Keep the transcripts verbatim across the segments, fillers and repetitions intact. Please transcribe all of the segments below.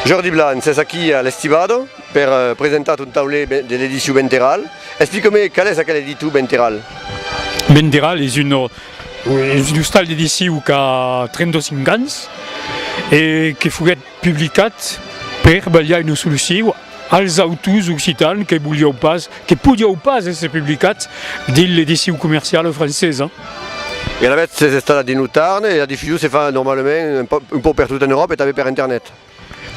Jordi Blanc, sès aquí a l'Estivada per, eh, presentar ton taulèr ben, de l'edicion Venteral. Explica-me qual es aquel editor Venteral. Venteral es un, es un ostal d'edicion qu'a trenta-cinc ans e que foguèt publicat per balhar una solucion als autors occitans que volián pas, que podián pas èsser publicats dins l'edicion comerciala francesa. E alavetz sès estada dins lo Tarn e la difusion se fa normalament un pauc, un pauc pertot en Euròpa e tanben per internet.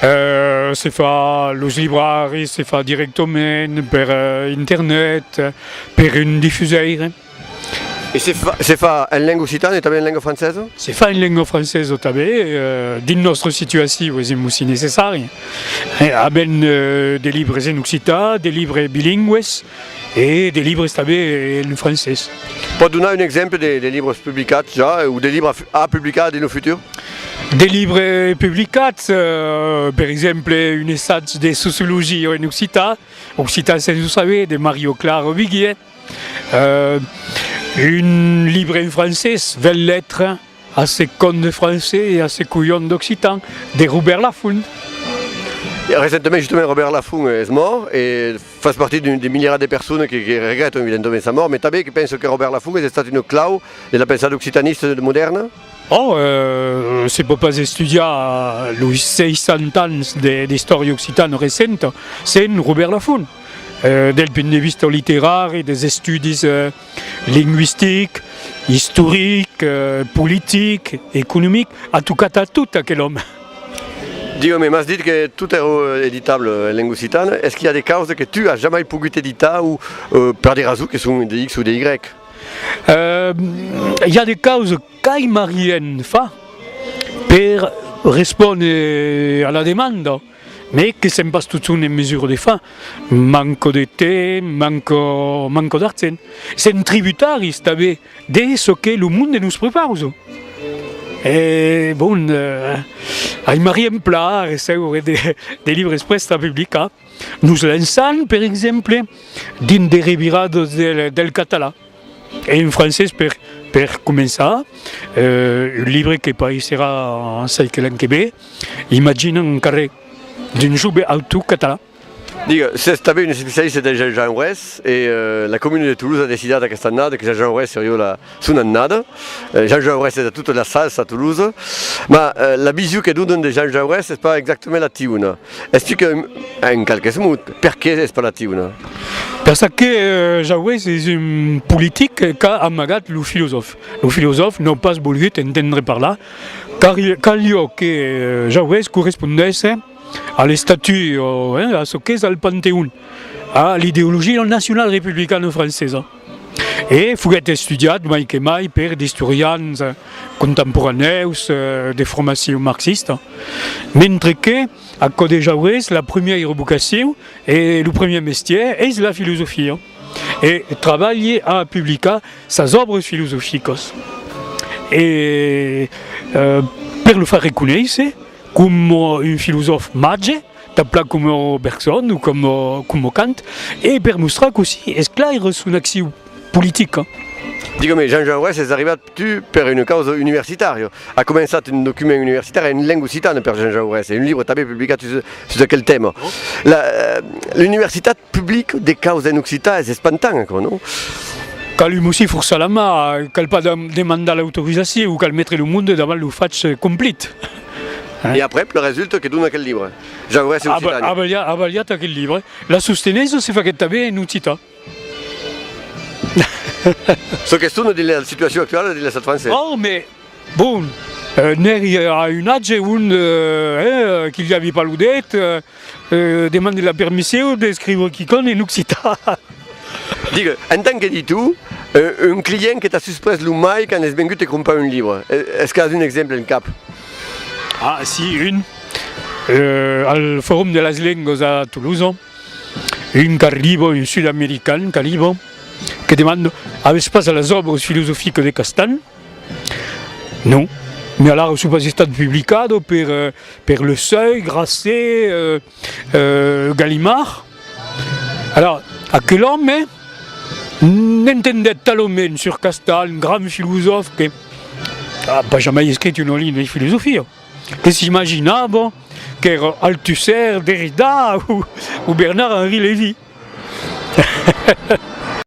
Eh, se fa los libraris, se fa dirèctament per, eh, internet, per un difusaire. E se fa, se fa en lenga occitana e tanben en lenga francesa? Se fa en lenga francesa tanben, eh, dins nòstra situacion es un bocin necessari. Eh, avèm, eh, de libres en occitan, de libres bilingües e de libres tanben en francés. Pòt donar un exemple de, de libres publicats ja o de libres a, a publicar dins lo futur? De libres publicats, eh, per exemple, un assaig de sociologia en occitan, Occitan sens o saber, de Mario Claro Viguier, eh, un libre en francés, Vingt lettres à ces cons de français et à ces couillons d'occitan, de Robèrt Lafont. E recentament, justament, Robèrt Lafont es mòrt e fas partit d'un, de milierats de personas que, que regrètan evidentament sa mòrt, mas tanben que pensan que Robèrt Lafont es estat una clau de la pensada occitanista modèrna. Oh, eh, se pòt pas estudiar los seissanta ans de, d'istòria occitana recenta sens Robèrt Lafont. Eh, del punt de vista literari, dels estudis, eh, lingüistics, istorics, eh, politics, economics, a tocat a tot aquel òme. Diga-me, m'as dit que tot èra editable en lenga occitana. Es qu'i a de causas que tu as jamai pogut editar o, eh, per de rasons que son de X o de Y? Eh, i a de causas qu'aimariam far per respóner a la demanda, mas que sèm pas totjorn en mesura de far. Manca de temps, manca, manca d'argent. Sèm tributaris tanben de çò que lo monde nos prepausa. E, bon, eh, aimariam plan recebre de, de libres prèsts a publicar. Nos lançam, per exemple, dins de reviradas del, del catalan. E en francés, per, per començar, eh, un libre que pareisserà, sai que l'an que ven, Imagina un carrèr, d'un jove autor catalan. Diga, sès tanben un especialista de Jean Jaurès e, eh, la comuna de Tolosa a decidat aquesta annada que Jean Jaurès seriá la, son annada. Eh, Jean Jaurès es a tota la salsa a Tolosa, mas, eh, la vision que donan de Jean Jaurès es pas exactament la tiuna. Explica en, en qualques mots perqué es pas la tiuna. Per çò que, eh, Jaurès es un politic qu'a amagat lo filosòf. Lo filosòf n'a pas volgut entendre parlar, car caliá que, eh, Jaurès correspondèsse a l'estatut, eh, a çò qu'es al Panteon, a l'ideologia nacional-republicana francesa. E foguèt estudiat mai que mai per d'istorians, eh, contemporanèus, eh, de formacion marxista, mentre que, a cò de Jaurès, la primièra vocacion e lo primièr mestièr es la filosofia, e trabalha a publicar sas òbras filosoficas. E, eh, per lo far reconéisser coma un filosòf màger, tan plan coma Bergson o coma, coma Kant, e per mostrar cossí esclaira son accion politica. Diga-me, Jean Jaurès es arribat tu per una causa universitària. A començat un document universitari en lenga occitana per Jean Jaurès, e un libre tanben publicat sus, sus aquel tèma. La, eh, l'universitat publica de causas en occitan, es espantant, aquò, non? Cal un bocin forçar la man, cal pas dem-, demandar l'autorizacion, cal metre lo monde davant lo fach complit. E aprèp, lo resulta que dona aquel libre, Jaurès e Occitània. A balhat, a balhat aquel libre. La sostenença se faguèt tanben en occitan. Çò qu'estona dins la situacion actuala dins l'estat francés. Oh, mas, bon, eh, n'èri a un atge ont, eh, eh, que li avi pas lo det, eh, eh, demande la permission d'escriure quicòm en occitan. Diga, en tant qu'editor, eh, un client que t'a susprés lo mai quand es vengut te crompar un libre. Eh, es qu'as un exemple en cap? Ah, si, un. Eh, al Forum de las Lengas a Tolosa, un qu'arriba, un sud-american qu'arriba, que demanda: "Avètz pas las òbras filosoficas de Castan?" "Non." "Mas alara son pas estat publicadas per, eh, per Le Seuil, Grasset, eh, eh, Gallimard?" Alara, aquel òme n'entendèt talament sus Castan, grand filosòf, que a pas jamai escrit una linha de filosofia, que s'imaginava qu'èra Althusser, Derrida o, o Bernard-Henri Lévy.